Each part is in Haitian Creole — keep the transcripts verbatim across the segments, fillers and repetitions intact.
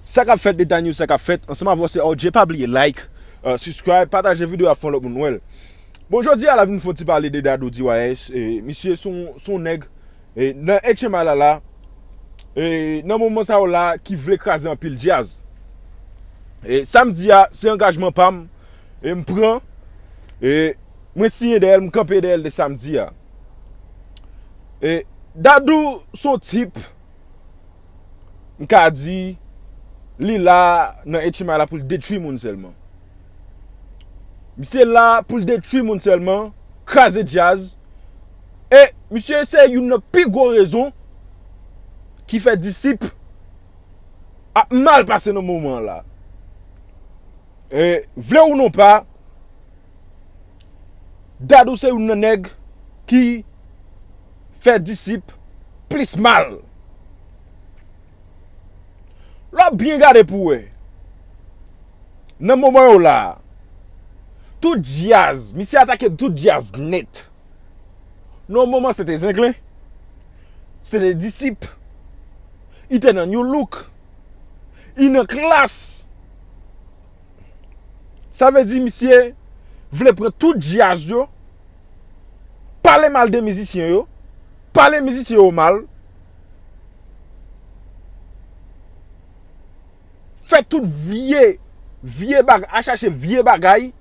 Sa k ap fèt, Detail News, sa k ap fèt? Ansanm avè w se R J, pa bliye like, euh, subscribe, pataje videyo a, fè yon lòt moun wè l. Bon, jodi a la vin fè yon ti pale de Dadou D Y S. E, misye se yon, se yon nèg, e, nan H M I la la, e, nan moman sa yo la, ki vle kraze anpil djaz. E, sa m di a, se angajman pa m, e, m pran, e, mwen siyen dèyè l, m kanpe dèyè l de sa m di a. E, Dadou se yon tip, m ka di, li la nan H M I la pou l detwi moun sèlman. Misye la pou l detwi moun sèlman, kraze djaz. E misye se youn nan pi gwo rezon ki fè Disip ap mal pase nan moman an la. E, vle ou non pa, Dadou se youn nan nèg ki fè Disip plis mal. Lè w byen gade pou wè, nan moman yo la, tout djaz, misye atake tout djaz nèt. Nan yon moman, se te Zenklen, se te Disip, li te nan New Look, li nan Klass. Sa vle di misye vle pran tout djaz yo, pale mal de mizisyen yo, pale mizisyen yo mal, fè tout vye, vye bagay, al chache vye bagay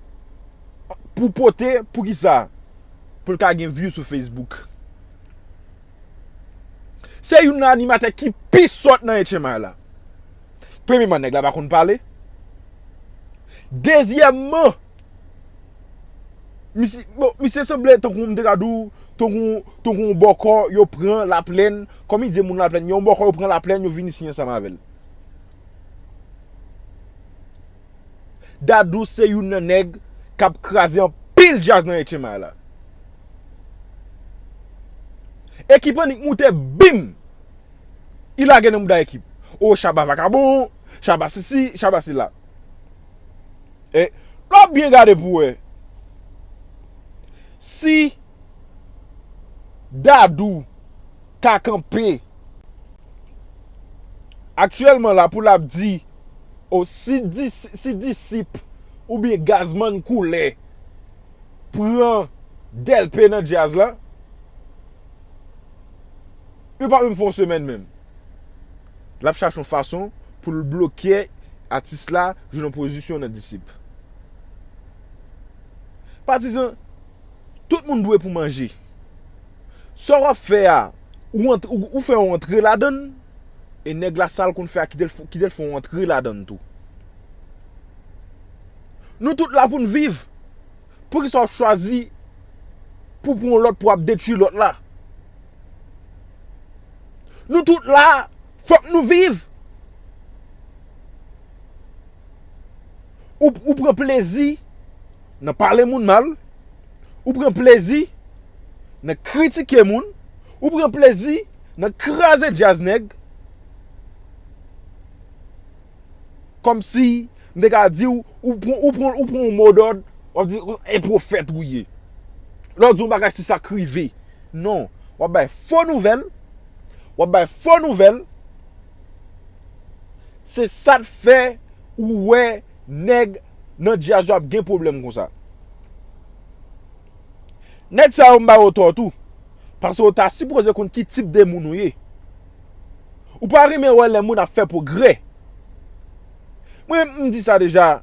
pou pote, pou ki sa? Pou l ka gen view sou Facebook. Se youn nan animatè ki pi sòt nan H M I la. Premyèman, nèg la pa konn pale. Dezyèmman, misye, bon, misye sanble tankou m te ka di w, tankou, tankou yon bòkò yo pran Laplèn, kòm li di moun Laplèn, yon bòkò yo pran Laplèn, yo vin siyen ansanm avè l. Dadou se youn nan nèg k ap kraze anpil djaz nan H M I la. Ekip annik moute, bim! Li lage nan mouda ekip. O, Shabba vakabon, Shabba sesi, Shabba sela. E, lè w byen gade pou wè, si Dadou ka kanpe aktyèlman la pou l ap di, o, si Dis-, si Disip oubyen Gazman Koulè pran Dèlpe nan djaz la, li p ap menm fè yon semèn menm. L ap chache yon fason pou l bloke atis la jwenn yon pozisyon nan Disip. Patizan, tout moun dwe pou manje. Sa w ap fè a, ou ant-, ou, ou fè yon antre ladan l, e nèg la sa l konn fè a, kite l f-, kite l fè yon antre ladan l tou. Nou tout la pou n viv. Poukisa w ap chwazi pou pran yon lòt pou w ap detwi lòt la? Nou tout la, fòk nou viv. Ou, ou pran plezi nan pale moun mal, ou pran plezi nan kritike moun, ou pran plezi nan kraze djaz nèg. Kòmsi m te ka di w, ou pran, ou pran, ou pran yon modòd, w ap di, e pwofèt ou ye. Lè w di yon bagay, si sa k rive. Non, w ap bay fo nouvèl, w ap bay fo nouvèl. Se sa k fè ou wè nèg nan djaz yo ap gen pwoblèm konsa. Nèg sa yo, m ba yo tò tou. Paske yo ta sipoze konn ki tip de moun ou ye. Ou pa renmen wè lè moun ap fè pwogrè. Mwen, m di sa deja,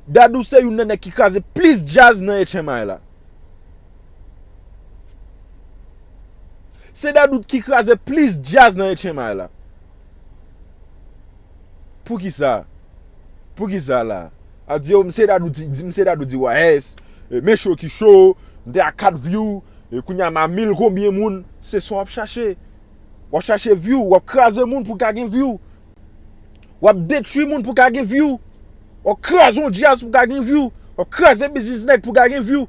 Dadou se youn nan nèg ki kraze plis djaz nan H M I la. Se Dadou ki kraze plis djaz nan H M I la. Poukisa? Poukisa la? Ap di, o, m se Dadou D-, di, m se Dadou D Y S, e, men cho ki cho, m te a kat view, e, kounye a m a mil konbyen moun, se sa w ap chache. W ap chache view, w ap kraze moun pou w ka gen view. W ap detwi moun pou w ka gen view. W ap kraze yon djaz pou w ka gen view. W ap kraze biznis nèg pou w ka gen view.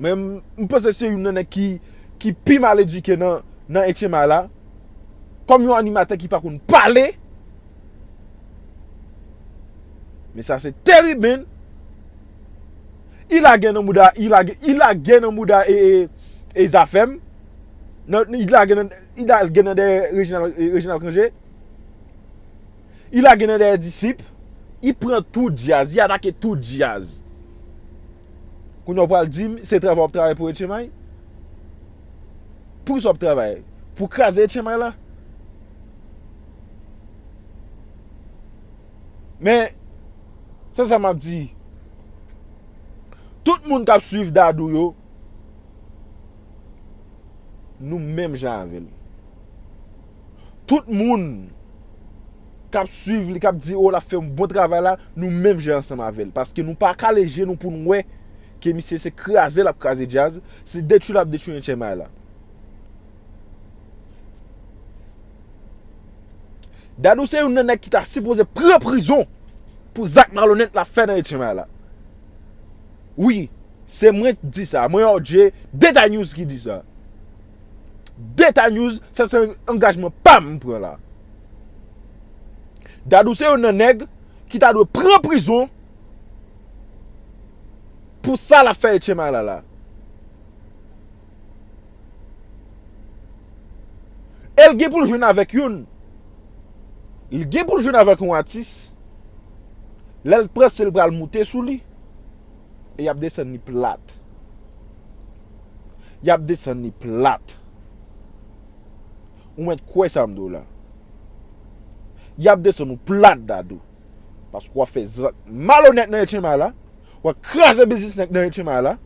Men m, m panse se youn nan nèg ki, ki pi mal edike nan, nan H M I la. Kòm yon animatè ki pa konn pale. Men sa se terib, men. Li lage nan mouda, li lage, li lage nan mouda e, e, e Zafèm. Nan, li lage nan, li lage nan dèyè Reginald, Reginald Cangé. Li lage nan dèyè Disip. Li pran tout djaz, li atake tout djaz. Kounye a w pral di m se travay w ap travay pou Etchenmay? Pou kisa w ap travay? Pou kraze Etchenmay la? Men, se sa m ap di. Tout moun k ap swiv Dadou yo, nou menm jan avè l. Tout moun k ap swiv li, k ap di, "O, l ap fè yon bon travay la," nou menm jan ansanm avè l. Paske nou pa kale je nou pou n wè ke misye se kraze l ap kraze djaz, se detwi l ap detwi Etchenmay la. Dadou se youn nan nèg ki ta sipoze pran prizon pou zak malonèt l ap fè nan Etchenmay la. Wi, se mwen ki di sa. Mwen, R J, Detay News ki di sa. Detay News, sa se angajman pa m m pran la. Dadou se youn nan nèg ki ta dwe pran prizon pou sa l ap fè Etchenmay la la. E l gen pou l jwenn avèk youn. Li gen pou l jwenn avèk yon atis. Lè l panse l pral moute sou li, e y ap desann li plat. Y ap desann li plat. Ou mèt kwè sa m di w la. Y ap desann ou plat, Dadou. Paske w ap fè zak malonèt nan Etchenmay la. W ap kraze biznis nèg nan Etchenmay la.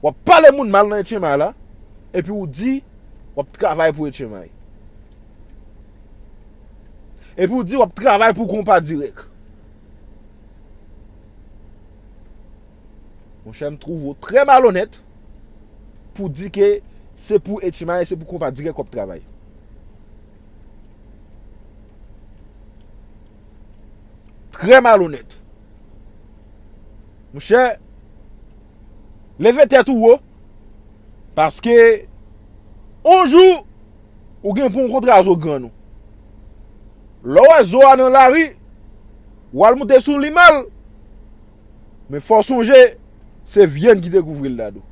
W ap pale moun mal nan Etchenmay la. Epi w di w ap travay pou Etchenmay. Epi w di w ap travay pou Konpa Dirèk. Monchè, m twouve w trè malonèt pou di ke se pou Etchenmay e se pou Konpa Dirèk w ap travay. Trè malonèt. Monchè, leve tèt ou wo, paske on jou, ou gen pou w kontre a zo grann ou. Lè w wè zo a nan lari, w al moute sou li mal, men fò w sonje, se vyann ki te kouvri l, Dadou.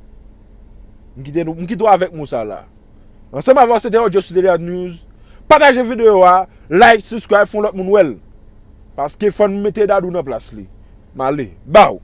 M kite nou, m kite w avèk mo sa la. Ansanm avè w, se te R J sou Detay News. Pataje videyo a, like, subscribe, fè yon lòt moun wè l. Paske fò n mete Dadou nan plas li. M ale. Baw!